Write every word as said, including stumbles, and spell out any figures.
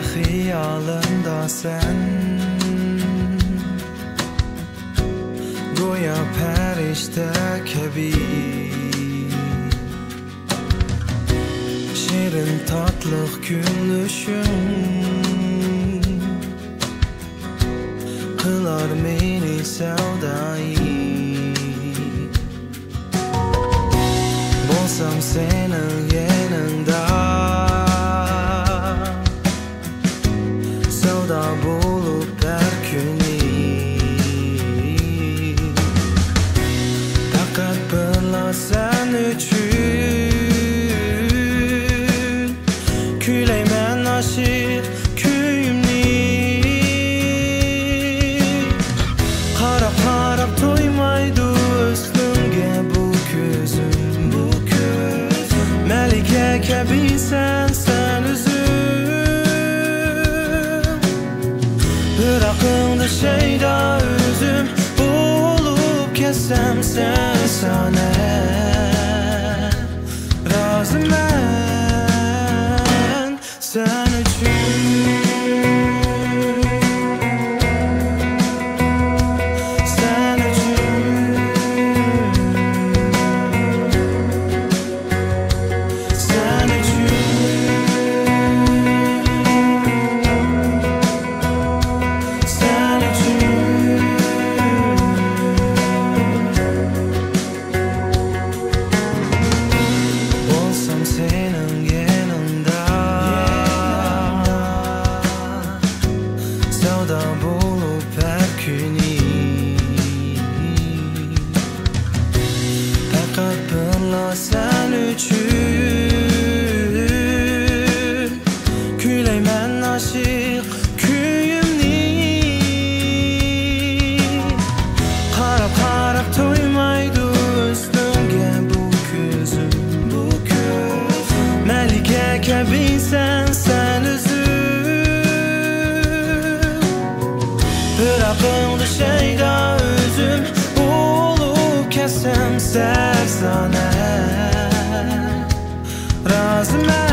خىيالىمدا سەن، گويا پەرىشتە كەبى. شېرىن تاتلىق كۈلۈشۈڭ قىلار مېنى سەۋدايى. بولسام سېنىڭ يېنىڭدا، سەۋدا بولۇپ ھەر كۈنى. پەقەت بىرلا سەن ئۈچۈن كۈيلەيمەن ئاشىق كۈيۈمنى. قاراپ، قاراپ تويمايدۇ ئۈستۈڭگە بۇ كۆزۈم، بۇ كۆزۈم. مەلىكە كەبى سەن، سەن ئۆزۈڭ. پىراقىڭدا شەيدا ئۆزۈم، بولۇپ كەتسەم سەن سانە. رازىمەن سەن ئۈچۈن، سەن ئۈچۈن، سەن ئۈچۈن، سەن ئۈچۈن. بولسام سېنىڭ يېنىڭدا، سەۋدا بولۇپ ھەر كۈنى. پەقەت بىرلا سەن ئۈچۈن كۈيلەيمەن ئاشىق كۈيۈمنى. قاراپ، قاراپ تويمايدۇ ئۈستۈڭگە بۇ كۆزۈم، بۇ كۆزۈم. مەلىكە كەبى سەن، سەن ئۆزۈڭ. پىراقىڭدا شەيدا ئۆزۈم، بولۇپ كەتسەم سەرسانە. رازىمەن